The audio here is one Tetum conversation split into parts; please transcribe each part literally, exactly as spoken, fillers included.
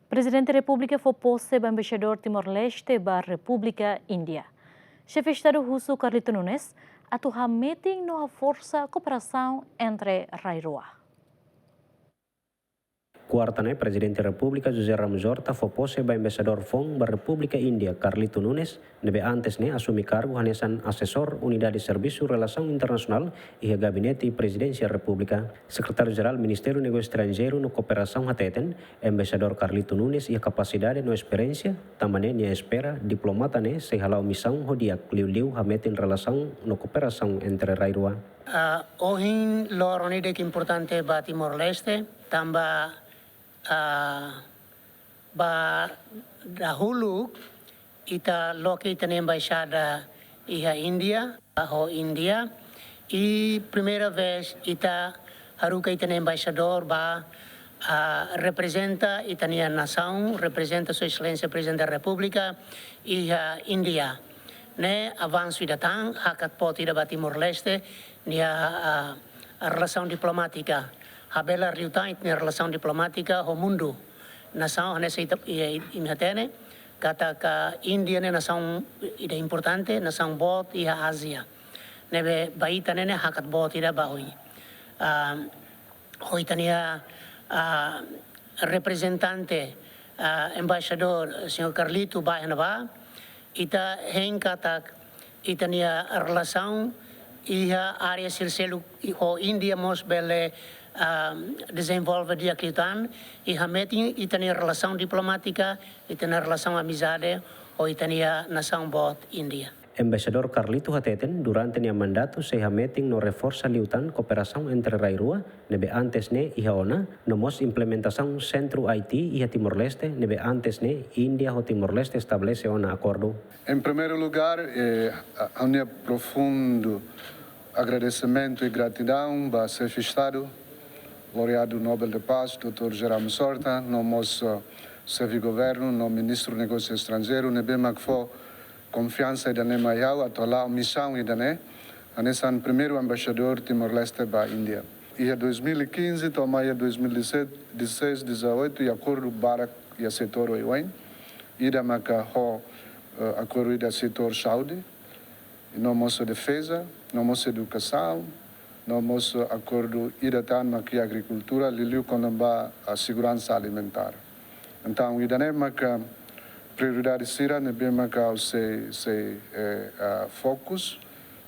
Prezidente Repúblika fó pose ba Embaixadór Timor-Leste ba Repúblika Índia. Xefe Estadu husu Carlito Nunes atu hametin no haforsa kooperasaun entre rai rua. Kuarta ne'e, Prezidente Repúblika José Ramos Horta fó pose ba Embaixadór foun ba Repúblika Índia, Carlito Nunes, ne'ebé antes ne'e asume kargu hanesan Asesór Unidade Servisu Relasaun Internasionál iha Gabinete Prezidénsia Repúblika. Sekretáriu-Jerál Ministériu Negósiu Estranjeiru no Kooperasaun hateten, Embaixadór Carlito Nunes iha kapasidade no esperiénsia, tanba ne'e nia espera diplomata ne'e sei hala'o misaun ho di'ak liuliu hametin relasaun no kooperasaun entre rai rua. Ah, ohin loron ida ke importante ba Timor-Leste, tanba, ah, ba dahuluk ita loke ita-nia embaixada iha Índia, ho Índia. I primeira vez ita haruka ita-nia embaixadór ba, ah, reprezenta ita-nia nasaun, reprezenta Sua Exelénsia Prezidente da Repúblika iha Índia. Ne'e avansu ida tan, hakat boot ida ba Timor-Leste nia, ah, relasaun diplomátika. Habelar liután ita-nia relasaun diplomátika ho mundu. Nasaun hanesan ita, i, i, imi hatene katak Índia ne'e nasaun ida importante, nasaun boot iha Ázia. Ne'ebé ba ita ne'e hakat boot ida ba oin. Ah, ho ita-nia, ah, reprezentante, ah, embaixadór, señór Carlito, ba iha ne'ebá, ita hein katak ita-nia relasaun iha área sira seluk ho Índia mós bele, ah, dezenvolve di'ak liután, i hametin ita-nia relasaun diplomátika, ita-nia relasaun amizade ho ita-nia nasaun boot Índia. Embaixadór Carlito hateten, durante nia mandatu sei hametin no reforsa liután kooperasaun entre rai rua, ne'ebé antes ne'e iha ona, no mós implementasaun sentru I T iha Timor-Leste, ne'ebé antes ne'e Índia ho Timor-Leste estabelese ona akordu. Em primeiro lugar, eh, a, a minha profundo agradecimento e gratidão ba Xefe Estadu, Laureado Nobel da Paz, doutór José Ramos Horta, no mós, eh, Xefe Governu, no Ministru Negósiu Estranjeiru, ne'ebé mak fó konfiansa ida-ne'e mai ha'u atu hala'o misaun ida-ne'e, hanesan primeiru embaixadór Timor-Leste ba Índia. Iha dois mil e quinze, to'o mai iha dois mil e dezasseis, dezoito, i akordu barak iha setór oioin. Ida maka ho, eh, akordu iha setór saúde, no mós defeza, no mós edukasaun, no mós akordu ida tan mak iha agrikultura, liuliu kona-ba, ah, seguransa alimentár. Entaun, ida-ne'e maka prioridade sira ne'ebé maka ha'u sei, sei, eh, ah, fokus,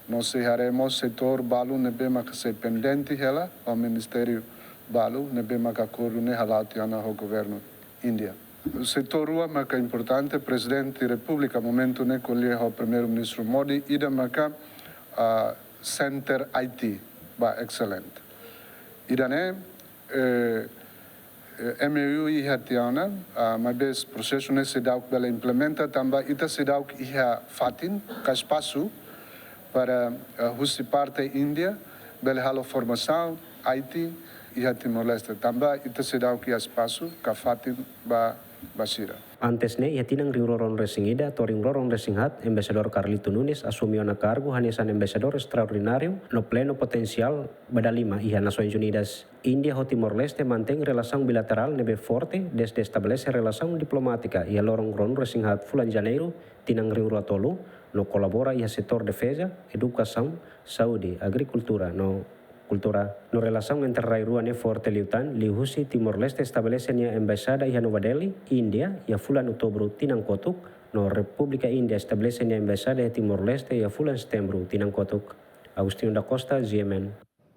no sei haree mós setór balu ne'ebé maka sei pendente hela, ho ministériu balu ne'ebé maka akordu ne'e hala'o tiha ona ho governu Índia. Setór rua maka importante, Prezidente Repúblika momentu ne'e ko'alia ho Primeiru-Ministru Modi, ida maka, ah, center I T ba excellent. Ida-ne'e, eh, eh, M O U iha tiha ona, ah, maibé prosesu ne'e seidauk bele implementa, tanba ita seidauk iha fatin, ka espasu, para, eh, husi parte Índia, bele halo formasaun I T iha Timor-Leste, tanba ita seidauk iha espasu, ka fatin ba, ba sira. Antes ne'e, iha tinan rihun rua ruanulu-resin-ida to'o rihun rua ruanulu-resin-haat, Embaixadór Carlito Nunes asume ona kargu hanesan Embaixadór Estraordináriu no Pleno Potensiál ba dala lima iha Nasoins Unidas. Índia ho Timor-Leste mantein relasaun bilaterál ne'ebé forte dezde estabelese relasaun diplomátika iha loron ruanulu-resin-haat fulan Janeiru tinan rihun rua tolu, no kolabora iha setór defeza, edukasaun, saúde, agrikultura, no kultura. No relasaun entre rai rua ne'e forte liután, liuhusi Timor-Leste estabelese nia embaixada iha Nova Delhi, Índia, iha fulan Outubru tinan kotuk, no Repúblika Índia estabelese nia embaixada iha Timor-Leste iha fulan Setembru tinan kotuk. Agostinho da Costa, G M N.